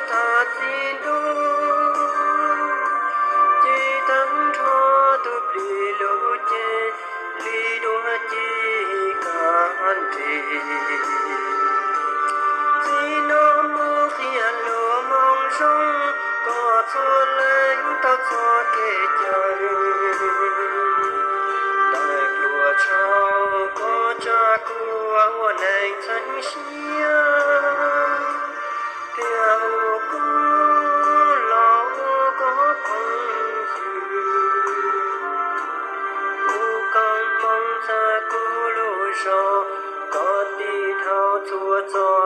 Tag txiv ntuj, ces tag nrho tus plis lub cev li dua ci kab nris. Txiv no mus qhia lus moo zoo kom txhua leej tau txhua